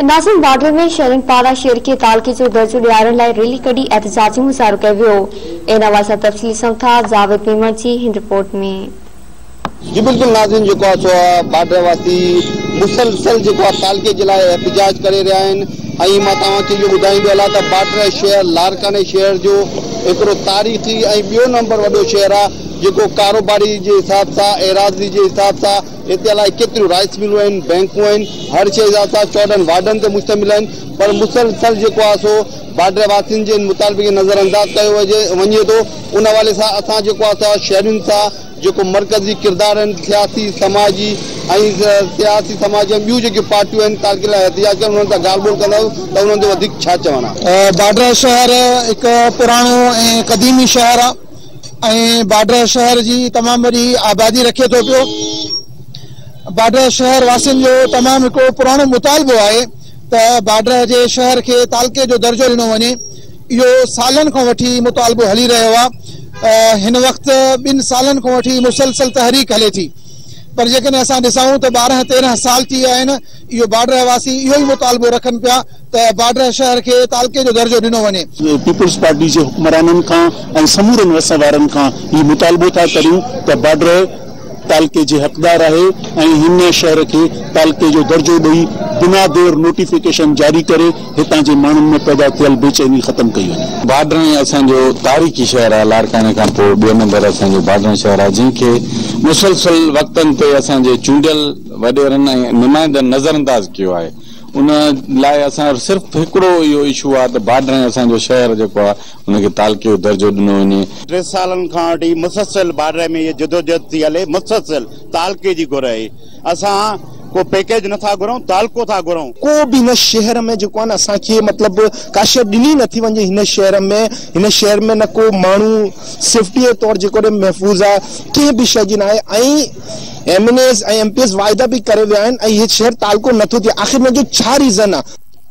ناظم بارڊر ۾ شهرين پاران شهر کي تعلقي جو درجو ڏيارڻ لاء ريلي ڪڍي احتجاجي مظاهرو ڪيو ويو. ان حوالي سان تفصيل ڏسون ٿا جاويد ميمڻ جي هن رپورٽ ۾. جي بلڪل ناظرين جيڪو آهي سو بارڊر واسي مسلسل جيڪو آهي تعلقي جي لاء احتجاج ڪري رهيا آهن ۽ مان توهان کي اهو ٻڌائيندو هلان ته بارڊر شهر لاڙڪاڻي شهر جو هڪڙو تاريخي ۽ ٻيو نمبر وڏو شهر آهي جيڪو ڪاروباري جي حساب سان ايراضي جي حساب سان هتي الائي ڪيتريون رائيس ملون آهن، بئنڪون آهن، هر شيء حساب سان 14 وارڊن تي مشتمل آهن پر مسلسل جيڪو آهي سو بارڊر واسين جي ان مطالبي کي نظر انداز ڪيو وڃي ٿو ان حوالي سان اسان جيڪو آهي سو شهرين سان جيڪو مرڪزي ڪردار آهن سياسي سماجي ۽ سياسي سماجي ۽ ٻيون جيڪيون پارٽيون آهن تعلقي لاء احتجاج ڪن انهن سان ڳالهه ٻولهه ڪنداسون ته انهن جو وڌيڪ ڇا چوڻ آهي. بارڊر شهر هڪ پراڻو ۽ قديمي شهر آهي. ۽ بارڊر شهر جي تمام وڏي آبادي رکي ٿو پيو. بارڊر شهر واسين جو تمام هڪڙو پراڻو مطالبو آهي ته بارڊر جي شهر کي تعلقي جو درجو ڏنو وڃي. اهو سالن کان وٺي مطالبو هلي رهيو آهي. هن وقت ٻن سالن کان وٺي مسلسل تحريڪ هلي ٿي پر جيڪڏهن اسان ڏسون ته 12 13 سال ٿي ويا آهن اهو بارڊر واسي اهو ئي مطالبو رکن پيا ته بارڊر شهر کي تعلقي جو درجو ڏنو وڃي. پيپلز پارٽي جي حڪمرانن کان ۽ سمورن وس وارن کان هي مطالبو ٿا ڪريون ته بارڊر تعلقي جي حقدار آهي ۽ هن شهر کي تعلقي جو درجو ڏئي بنا دير نوٽيفڪيشن جاري ڪري هتان جي ماڻهن ۾ پيدا ٿيل بيچيني ختم ڪئي وڃي. بارڊر اسان جو تاريخي شهر آهي لاڙڪاڻي کان پوء ٻيو نمبر اسان جو بارڊر شهر آهي جنهن کي مسلسل وقتن تي اسان جي چونڊيل وڏيرن ۽ نمائندن نظرانداز ڪيو آهي ان لاء اسان وٽ صرف هڪڙو اهو اشو آهي ته بارڊر ۽ اسان جو شهر جيڪو آهي ان کي تعلقي جو درجو ڏنو وڃي. 3 سالن کان وٺي مسلسل بارڊر ۾ هيء جدوجهد ٿي هلي، مسلسل تعلقي جي گهر آهي. اسان ڪو پيڪيج نه ٿا گهرون، تعلقو ٿا گهرون. ڪو به هن شهر ۾ جيڪو آهي نه اسان کي مطلب ڪا شيء ڏني نه ٿي وڃي هن شهر ۾ هن شهر ۾ نه ڪو ماڻهو سيفٽيء طور جيڪو محفوظ آهي ڪنهن به شيء جي نه آهي ۽ M N As ۽ M P As واعدا به ڪري ويا آهن ۽ هي شهر تعلقو نٿو ٿئي آخر ان جو ڇا ريزن آ؟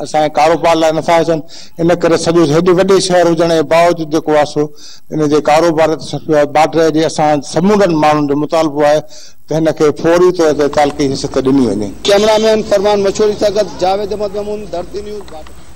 اسان جي ڪاروبار لاء نٿا اچن ان ڪري سڄو هيڏي وڏي شهر هجڻ جي باوجود جيڪو آهي سو ان جي ڪاروبار تي سٺو آهي بارڊر جي اسان سمورن ماڻهن جو مطالبو آهي ته هن کي فوري طور تي تعلقي حيثيت ڏني وڃي. ڪئميرا مين فرمان مشوري سان گڏ جاويد احمد ميمڻ، ڌرتي نيوز، بارڊر.